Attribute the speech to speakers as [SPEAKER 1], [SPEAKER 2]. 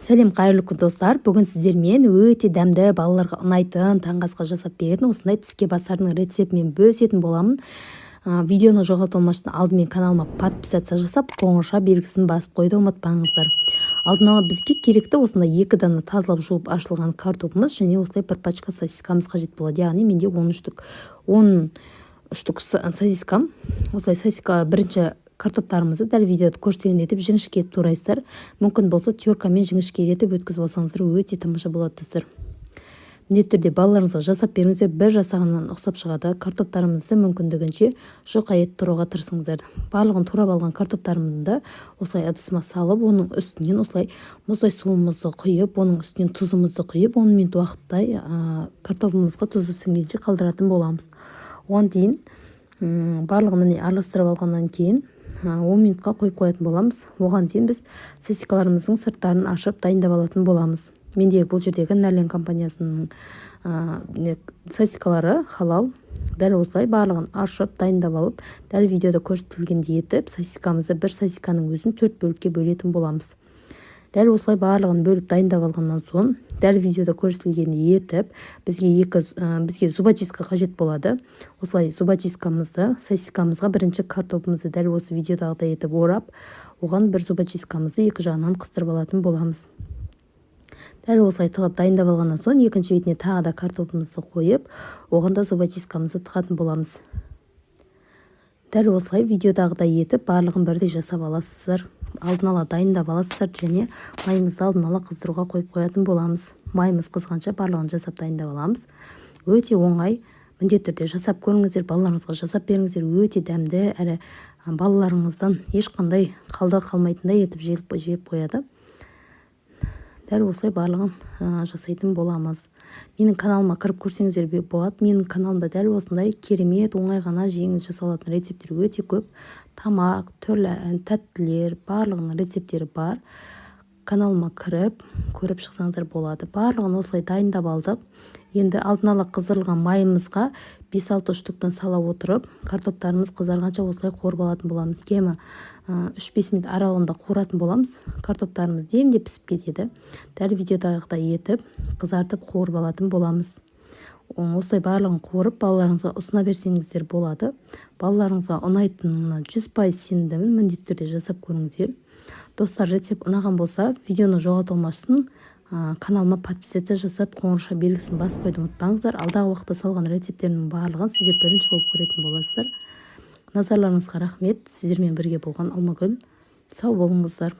[SPEAKER 1] Сәлем, қайырлы күн, достар! Бүгін сіздермен өте дәмді, балаларға ұнайтын, таңғы асқа жасап беретін осындай тіске басардың рецептімен бөлісетін боламын. Видеоны жоғалтып алмас үшін алдымен каналыма подписаться жасап, қоңырауша белгісін басып қоюды ұмытпаңыздар. Алдын ала бізге керекті осындай екі дана тазалап, жуып, аршылған картопымыз және осылай бір пачка сосискамыз қажет болады. Яғни менде 10 штук, 10 штук сосискам. Осылай сосиска, бірінші картоптарымызды дәл видеода көрсеткендей етіп жіңішке етіп турайсыздар. Мүмкін болса, теркамен жіңішке етіп өткізіп алсаңыздар, өте тамаша болады. Достар, міндетті түрде балаларыңызға жасап беріңіздер, бір жасағаннан ұқсап шығады. Картоптарымызды мүмкіндігінше жұқа етіп турауға тырысыңыздар. Барлығын турап алған картоптарымды осылай ыдысыма салып, оның үстінен осылай мұздай суымызды құйып, оның үстінен тұзымызды құйып, 10 минут уақыттай картопымызға тұзы сіңгенше қалдыратын боламыз. Оған дейін барлығын, міне, араластырып алғаннан кейін 10 минутқа қойып қоятын боламыз. Оған дейін біз сосискаларымыздың сырттарын ашып, дайындап алатын боламыз. Менде бұл жердегі Нәрлен компаниясының сосискалары халал. Дәл осылай барлығын ашып, дайындап алып, дәл видеода көрсетілгендей етіп сосискамызды, бір сосисканың өзін төрт бөлікке бөлетін боламыз. Дәл осылай барлығын бөліп, дайындап алғаннан соң, дәл видеода көрсетілгендей етіп бізге зубочистка қажет болады. Осылай зубочисткамызды сосискамызға бірінші картопымызды дәл осы видеодағыдай етіп орап, оған бір зубочисткамызды екі жағынан қыстырып алатын боламыз. Дәл осылай тығып, дайындап алғаннан соң, екінші бетіне тағы да картопымызды қойып, оған да зубочисткамызды тығатын боламыз. Дәл осылай видеодағыдай етіп барлығын бірдей жасап аласыздар, алдын ала дайындап аласыздар және майымызды алдын ала қыздыруға қойып қоятын боламыз. Майымыз қызғанша барлығын жасап, дайындап аламыз. Өте оңай, міндетті түрде жасап көріңіздер, балаларыңызға жасап беріңіздер. Өте дәмді әрі балаларыңыздан ешқандай қалдығы қалмайтындай етіп жеп қояды. Дәл осылай барлығын жасайтын боламыз. Менің каналыма кіріп көрсеңіздер болады. Менің каналымда дәл осындай керемет, оңай ғана, жеңіл жасалатын рецепттер өте көп. Тамақ, түрлі тәттілер, барлығының рецепттері бар. Каналыма кіріп, көріп шықсаңыздар болады. Барлығын осылай дайындап алдық. Енді алдын ала қыздырылған майымызға 5-6 штуктан сала отырып, картоптарымыз қызарғанша осылай қуырып алатын боламыз. Кемі 3-5 минут аралығында қуыратын боламыз. Картоптарымыз демде пісіп кетеді. Дәл видеодағыдай етіп қызартып, қуырып алатын боламыз. Осылай барлығын қуырып, балаларыңызға ұсына берсеңіздер болады. Балаларыңызға ұнайтынына 100% сенімдімін. Міндетті түрде жасап көріңіздер. Достар, рецепт ұнаған болса, видеоны жоғалтып алмас үшін каналыма подписаться жасап, қоңырауша белгісін басып қоюды ұмытпаңыздар. Алдағы уақытта салған рецепттерімнің барлығын сіздер бірінші болып көретін боласыздар. Назарларыңызға рахмет! Сіздермен бірге болған Алмагүл. Сау болыңыздар!